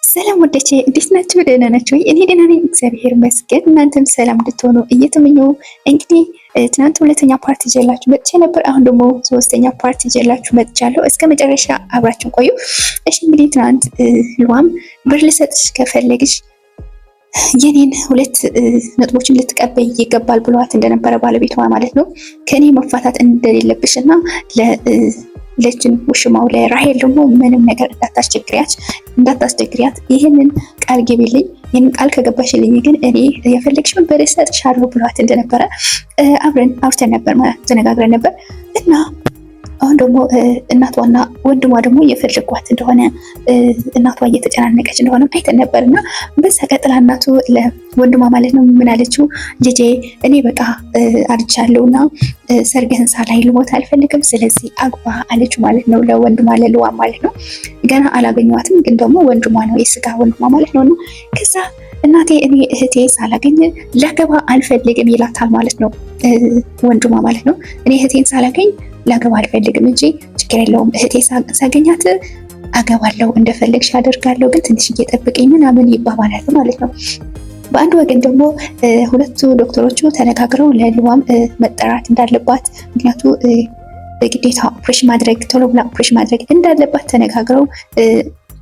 ሰላም ወደቼ እንዴት ናችሁ? ደህና ናችሁ ወይ? እኔ ደህና ነኝ፣ እግዚአብሔር ይመስገን። እናንተም ሰላም እንድትሆኑ እየተመኘሁ እንግዲህ ትናንት ሁለተኛ part ይዤላችሁ መጥቼ ነበር። አሁን ደግሞ ሶስተኛ part ይዤላችሁ መጥቻለሁ። እስከ መጨረሻ አብራችሁን ቆዩ። እሺ እንግዲህ ትናንት ልዋም ብር ልሰጥሽ ከፈለግሽ የኔን ሁለት ነጥቦችን ልትቀበይ ይገባል ብሏት እንደነበረ ባለቤቷ ማለት ነው። ከእኔ መፋታት እንደሌለብሽ እና ለችን ውሽማው ለራሄል ደግሞ ምንም ነገር እንዳታስቸግሪያት እንዳታስቸግሪያት ይህንን ቃል ግቢልኝ፣ ይህንን ቃል ከገባሽልኝ ግን እኔ የፈለግሽውን ብር እሰጥሻለሁ ብሏት እንደነበረ አብረን አውርተን ነበር ማለት ተነጋግረን ነበር። እና አሁን ደግሞ እናቷና ወንድሟ ደግሞ እየፈለጓት እንደሆነ፣ እናቷ እየተጨናነቀች እንደሆነ አይተን ነበር። እና በዛ ቀጥላ እናቱ ለወንድሟ ማለት ነው ምን አለችው? ልጄ እኔ በቃ አርጃለሁ እና ሰርግህን ሳላይ ልሞት አልፈልግም፣ ስለዚህ አግባ አለችው ማለት ነው። ለወንድሟ ለልዋ ማለት ነው። ገና አላገኘዋትም፣ ግን ደግሞ ወንድሟ ነው፣ የስጋ ወንድሟ ማለት ነው። እና ከዛ እናቴ እኔ እህቴ ሳላገኝ ላገባ አልፈልግም ይላታል ማለት ነው፣ ወንድሟ ማለት ነው። እኔ እህቴን ሳላገኝ ላገባ አልፈልግም እንጂ ችግር የለውም፣ እህቴ ሳገኛት አገባለሁ፣ እንደፈለግሽ አደርጋለሁ፣ ግን ትንሽ እየጠብቀኝ ምናምን ይባባላል ማለት ነው። በአንድ ወገን ደግሞ ሁለቱ ዶክተሮቹ ተነጋግረው ለልዋም መጠራት እንዳለባት፣ ምክንያቱ ግዴታ ኦፕሬሽን ማድረግ፣ ቶሎ ብላ ኦፕሬሽን ማድረግ እንዳለባት ተነጋግረው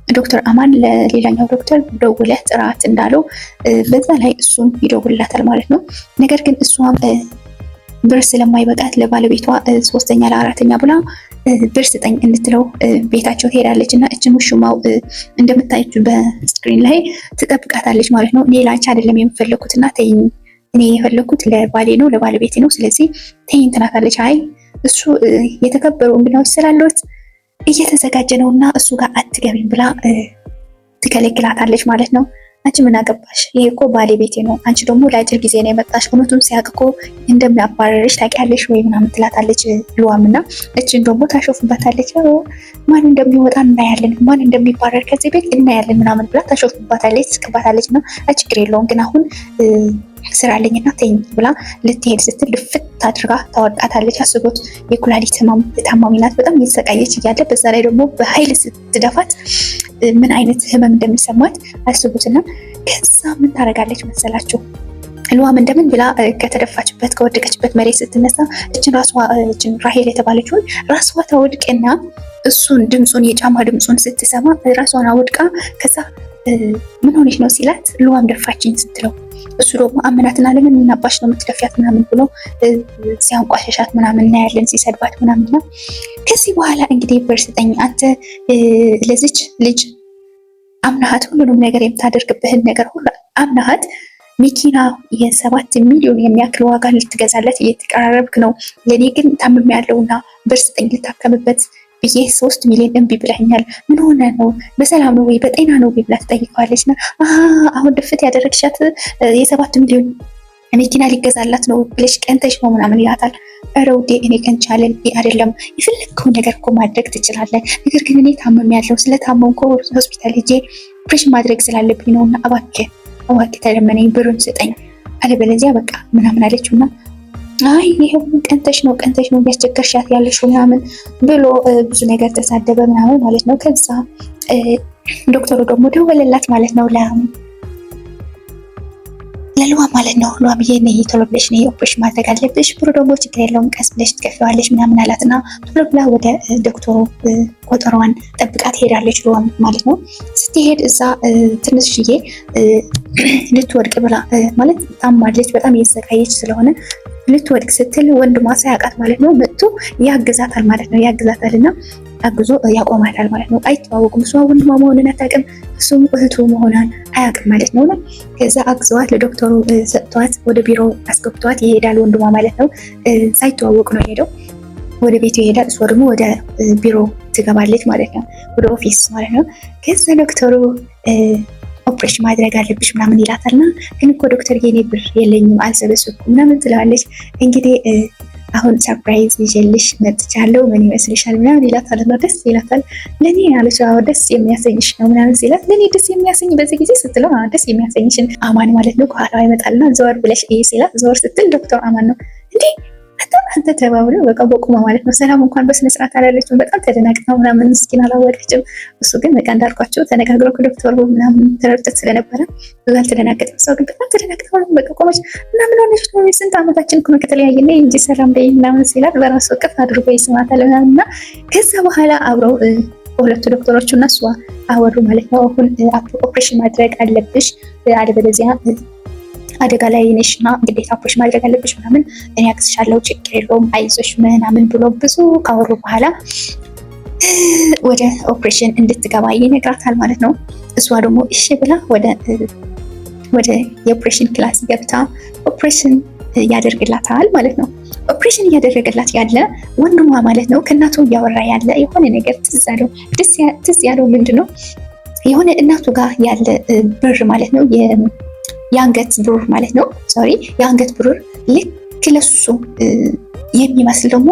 ዶክተር አማን ለሌላኛው ዶክተር ደውለህ ጥራት እንዳለው በዛ ላይ እሱም ይደውልላታል ማለት ነው። ነገር ግን እሷም ብር ስለማይበቃት ለባለቤቷ ሶስተኛ ለአራተኛ ብላ ብር ስጠኝ እንድትለው ቤታቸው ትሄዳለች እና እችን ውሽማው እንደምታየችው በ screen ላይ ትጠብቃታለች ማለት ነው። እኔ ላንቺ አይደለም የምፈለኩት እና ተይኝ፣ እኔ የፈለኩት ለባሌ ነው፣ ለባለቤቴ ነው፣ ስለዚህ ተይኝ ትላታለች። አይ እሱ የተከበሩ እንግዳዎች ስላሉት እየተዘጋጀ ነው እና እሱ ጋር አትገቢም ብላ ትከለክላታለች ማለት ነው። አንቺ ምን አገባሽ? ይሄ እኮ ባለቤቴ ነው። አንቺ ደግሞ ለአጭር ጊዜ ነው የመጣሽ። እውነቱን ሲያውቅ እኮ እንደሚያባረርሽ ታውቂያለሽ ወይ ምናምን ትላታለች ልዋም እና እችን ደግሞ ታሾፍባታለች። ማን እንደሚወጣ እናያለን፣ ማን እንደሚባረር ከዚህ ቤት እናያለን ምናምን ብላ ታሾፍባታለች፣ ትስቅባታለች። እና ችግር የለውም ግን አሁን ስራ አለኝና ተይኝ ብላ ልትሄድ ስትል ልፍት አድርጋ ታወድቃታለች። አስቦት የኩላሊት ህመም ታማሚ ናት። በጣም እየተሰቃየች እያለ በዛ ላይ ደግሞ በኃይል ስትደፋት ምን አይነት ህመም እንደሚሰማት አስቡትና ከዛ ምን ታደርጋለች መሰላችሁ? ልዋም እንደምን ብላ ከተደፋችበት ከወደቀችበት መሬት ስትነሳ እችን ራሷ እችን ራሄል የተባለችውን ራሷ ታወድቅና እሱን ድምፁን የጫማ ድምፁን ስትሰማ ራሷን አወድቃ ከዛ ምን ሆነች ነው ሲላት ልዋም ደፋችኝ ስትለው እሱ ደግሞ አመናትና ለምን እናባሽ ነው የምትደፊያት ምናምን ብሎ ሲያንቋሸሻት ምናምን እናያለን፣ ሲሰድባት ምናምን ነው። ከዚህ በኋላ እንግዲህ ብር ስጠኝ አንተ ለዚች ልጅ አምናሃት ሁሉንም ነገር የምታደርግብህን ነገር ሁሉ አምናሃት መኪና የ7 ሚሊዮን የሚያክል ዋጋ ልትገዛለት እየተቀራረብክ ነው። ለእኔ ግን ታምሜያለሁና ብር ስጠኝ ልታከምበት ብዬ 3 ሚሊዮን እምቢ ብለኸኛል። ምን ሆነ ነው? በሰላም ነው ወይ በጤና ነው ወይ ብላ ትጠይቀዋለች። ና አሁን ድፍት ያደረግሻት የ7 ሚሊዮን መኪና ሊገዛላት ነው ብለሽ ቀንተሽ ነው ምናምን ይላታል። ኧረ ውዴ እኔ ቀንቻለን አይደለም፣ የፈለግከውን ነገር እኮ ማድረግ ትችላለህ። ነገር ግን እኔ ታምሜያለሁ። ስለታመምኩ ሆስፒታል ሄጄ ኦፕሬሽን ማድረግ ስላለብኝ ነውና እባክህ እባክህ ተለመነኝ፣ ብሩን ስጠኝ፣ አለበለዚያ በቃ ምናምን አለችውና አይ ይሄው ቀንተሽ ነው፣ ቀንተሽ ነው እያስቸገርሻት ያለሽው ምናምን ብሎ ብዙ ነገር ተሳደበ ምናምን ማለት ነው። ከዛ ዶክተሩ ደግሞ ደወለላት ማለት ነው ለልዋ ማለት ነው። ልዋምዬ ነይ ቶሎ ብለሽ ነይ፣ ኦፕሬሽን ማድረግ አለብሽ፣ ብሩ ደግሞ ችግር የለውም ቀስ ብለሽ ትከፍይዋለሽ ምናምን አላትና ቶሎ ብላ ወደ ዶክተሩ ቆጠሯን ጠብቃ ትሄዳለች ልዋም ማለት ነው። ስትሄድ እዛ ትንሽዬ ልትወድቅ ብላ ማለት ታማለች፣ በጣም እየተሰቃየች ስለሆነ ልትወድቅ ስትል ወንድሟ ሳያውቃት ማለት ነው መጥቶ ያግዛታል ማለት ነው። ያግዛታል እና አግዞ ያቆማታል ማለት ነው። አይተዋወቁም። እሷ ወንድሟ መሆኑን አታውቅም፣ እሱም እህቱ መሆኗን አያውቅም ማለት ነው። ከዛ አግዘዋት ለዶክተሩ ሰጥቷት ወደ ቢሮ አስገብቷት ይሄዳል ወንድሟ ማለት ነው። ሳይተዋወቅ ነው የሄደው። ወደ ቤቱ ይሄዳል። እሷ ደግሞ ወደ ቢሮ ትገባለች ማለት ነው። ወደ office ማለት ነው። ከዛ ዶክተሩ ኦፕሬሽን ማድረግ አለብሽ ምናምን ይላታልና ግን እኮ ዶክተር የኔ ብር የለኝም አልሰበሰብኩም ምናምን ትለዋለች። እንግዲህ አሁን surprise ይዤልሽ መጥቻለሁ ምን ይመስልሻል ምናምን ይላታል። እና ደስ ይላታል። ለኔ አለች፣ አዎ ደስ የሚያሰኝሽ ነው ምናምን ሲላት ለኔ ደስ የሚያሰኝ በዚህ ጊዜ ስትለው ደስ የሚያሰኝሽን አማን ማለት ነው ከኋላዋ ይመጣልና ዘወር ብለሽ እይ ሲላት ዘወር ስትል ዶክተር አማን ነው። እንዴ አንተ አንተ ተባብለው በቃ በቁማ ማለት ነው። ሰላም እንኳን በስነ ስርዓት አላለችም። በጣም ተደናግጣ ምናምን ምስኪን አላወቀችም። እሱ ግን በቃ እንዳልኳቸው ተነጋግሮ ከዶክተሩ ምናምን ተረድቶት ስለነበረ ብዙ አልተደናገጠም። ሰው ግን በጣም ተደናግጣ በቃ ቆመች እና ምን ሆነች ነው ስንት ዓመታችን እኮ ነው ከተለያየን እንጂ ሰላም በይ ምናምን ሲላት በራሱ እቅፍ አድርጎ ይስማታል ምናምን እና ከዛ በኋላ አብረው ሁለቱ ዶክተሮቹ እና እሷ አወሩ ማለት ነው። አሁን ኦፕሬሽን ማድረግ አለብሽ አለበለዚያ አደጋ ላይ ነሽ እና ግዴታ ኦፕሬሽን ማድረግ አለብሽ ምናምን፣ እኔ አግዝሻለሁ፣ ችግር የለውም አይዞሽ ምናምን ብሎ ብዙ ካወሩ በኋላ ወደ ኦፕሬሽን እንድትገባ ይነግራታል ማለት ነው። እሷ ደግሞ እሺ ብላ ወደ የ operation class ገብታ ኦፕሬሽን ያደርግላታል ማለት ነው። ኦፕሬሽን እያደረገላት ያለ ወንድሟ ማለት ነው ከእናቱ እያወራ ያለ የሆነ ነገር ትዝ አለው። ትዝ ያለው ምንድን ነው? የሆነ እናቱ ጋር ያለ ብር ማለት ነው፣ የአንገት ብሩር ማለት ነው። Sorry፣ የአንገት ብሩር ልክ ለሱ የሚመስል ደግሞ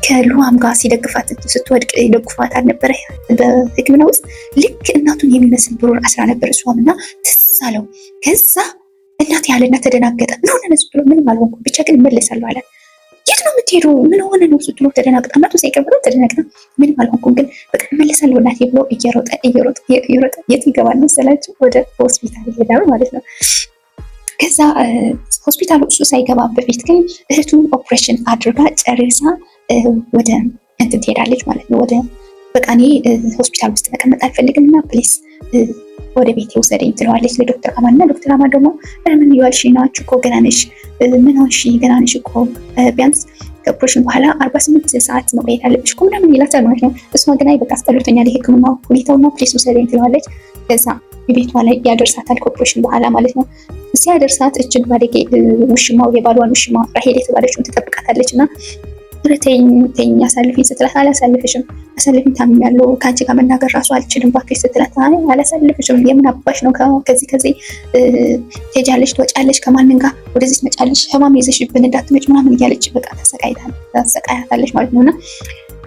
ከሉዋም ጋር ሲደግፋት ስትወድቅ ደግፏት አልነበረ በሕክምና ውስጥ ልክ እናቱን የሚመስል ብሩር አስራ ነበር እሷም እና ትዝ አለው። ከዛ እናት ያለና ተደናገጠ። ምን ሆነ ነው ስትለው ምንም አልሆንኩም ብቻ ግን እመለሳለሁ አላት። የት ነው የምትሄዱ? ምን ሆነ ነው ስትለው ተደናግጣ እናቱ ሳይቀር በጣም ተደናግጣ ምንም አልሆንኩም ግን በቃ እመለሳለሁ እናቴ ብሎ እየሮጠ እየሮጠ እየሮጠ የት ይገባል መሰላችሁ? ወደ ሆስፒታል ይሄዳል ማለት ነው። ከዛ ሆስፒታሉ እሱ ሳይገባ በፊት ግን እህቱ ኦፕሬሽን አድርጋ ጨርሳ ወደ እንትን ትሄዳለች ማለት ነው። ወደ በቃ እኔ ሆስፒታል ውስጥ መቀመጥ አልፈልግም እና please ወደ ቤት ውሰደኝ ትለዋለች ለዶክተር አማን። እና ዶክተር አማን ደግሞ ምን እያልሽ ነው? አንቺ እኮ ገና ነሽ፣ ምን ሆንሽ? ገና ነሽ እኮ ቢያንስ ከኦፕሬሽን በኋላ 48 ሰዓት መቆየት አለብሽ እኮ ምናምን ይላታል ማለት ነው። እሷ ግን አይ በቃ አስጠልቶኛል የሕክምና ሁኔታውና please ውሰደኝ ትለዋለች። ከዛ ቤቷ ላይ ያደርሳታል ከኦፕሬሽን በኋላ ማለት ነው። ሲያደርሳት እጅግ ባለጌ ውሽማው የባሏን ውሽማ ራሄል የተባለችውን ትጠብቃታለች እና ኧረ ተይኝ ተይኝ አሳልፊኝ ስትላት አላሳልፍሽም፣ አሳልፊኝ ታምሜያለሁ፣ ከአንቺ ጋር መናገር ራሱ አልችልም እባክሽ ስትላት አይ አላሳልፍሽም፣ የምን አባሽ ነው ከዚህ ከዚህ ትሄጃለሽ ትወጫለሽ፣ ከማንን ጋር ወደዚህ ትመጫለሽ፣ ህማም ይዘሽብን እንዳትመጭ ምናምን እያለች በቃ ተሰቃያታለች ማለት ነው። እና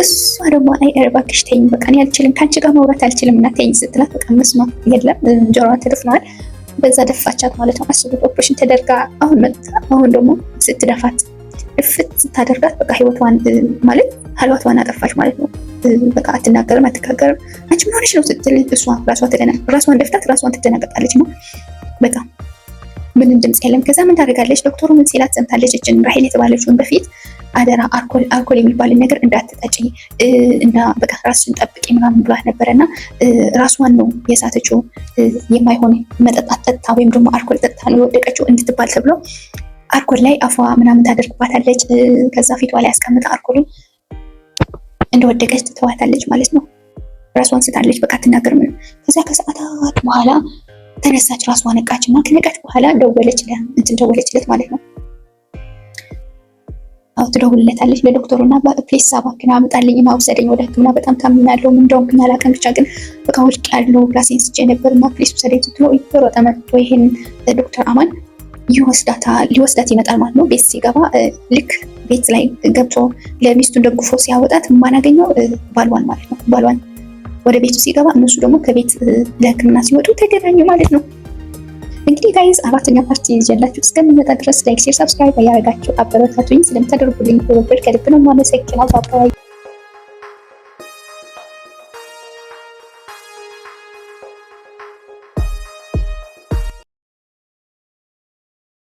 እሷ ደግሞ አይ ኧረ እባክሽ ተይኝ በቃ እኔ አልችልም፣ ከአንቺ ጋር ማውራት አልችልም እና ተይኝ ስትላት በቃ መስማት የለም ጆሮዋን ተደፍነዋል። በዛ ደፋቻት ማለት ነው። አስቡት፣ ኦፕሬሽን ተደርጋ አሁን መጥታ አሁን ደግሞ ስትደፋት እፍት ስታደርጋት በቃ ህይወቷን ማለት ህልዋቷን አጠፋች ማለት ነው። በቃ አትናገርም፣ አትካገርም። አንቺ ምን ሆነሽ ነው ስትል እሷ ራሷን ደፍታት ራሷን ትደናገጣለች ነው በቃ ምንም ድምፅ የለም። ከዛ ምን ታደርጋለች? ዶክተሩ ምን ሲላት ሰምታለች። እችን ራሄል የተባለችውን በፊት አደራ አልኮል የሚባልን ነገር እንዳትጠጪ እና በቃ ራስሽን ጠብቂ ምናምን ብሏት ነበረ እና ራሷን ነው የሳተችው። የማይሆን መጠጣት ጠጥታ ወይም ደግሞ አልኮል ጠጥታ ነው የወደቀችው እንድትባል ተብሎ አልኮል ላይ አፏ ምናምን ታደርግባታለች። ከዛ ፊቷ ላይ አስቀምጣ አልኮሉን እንደወደቀች ትተዋታለች ማለት ነው። ራሷን ስታለች፣ በቃ አትናገር ምንም። ከዚያ ከሰዓታት በኋላ ተነሳች፣ ራሷ ነቃች እና ከነቃች በኋላ ደወለች እንትን ደወለችለት ማለት ነው። አዎ ትደውልለታለች ለዶክተሩ እና please እባክህን አምጣልኝ እና ውሰደኝ ወደ ሕክምና በጣም ታምሜያለሁ፣ ምን እንደሆንኩኝ አላውቅም፣ ብቻ ግን በቃ ወድቄያለሁ፣ ራሴን ስቼ ነበር እና please ውሰደኝ ስትለው እየሮጠ መጥቶ ይሄን ዶክተር አማን ይወስዳታል ሊወስዳት ይመጣል ማለት ነው። ቤት ሲገባ ልክ ቤት ላይ ገብቶ ለሚስቱን ደግፎ ሲያወጣት ማናገኘው ባሏን ማለት ነው። ባሏን ወደ ቤቱ ሲገባ እነሱ ደግሞ ከቤት ለሕክምና ሲወጡ ተገናኙ ማለት ነው። እንግዲህ guys አራተኛ part ይዤላችሁ እስከምመጣ ድረስ like፣ share፣ subscribe እያደረጋችሁ አበረታቱኝ። ስለምታደርጉልኝ ትብብር ከልብ ነው የማመሰግነው። Bye bye።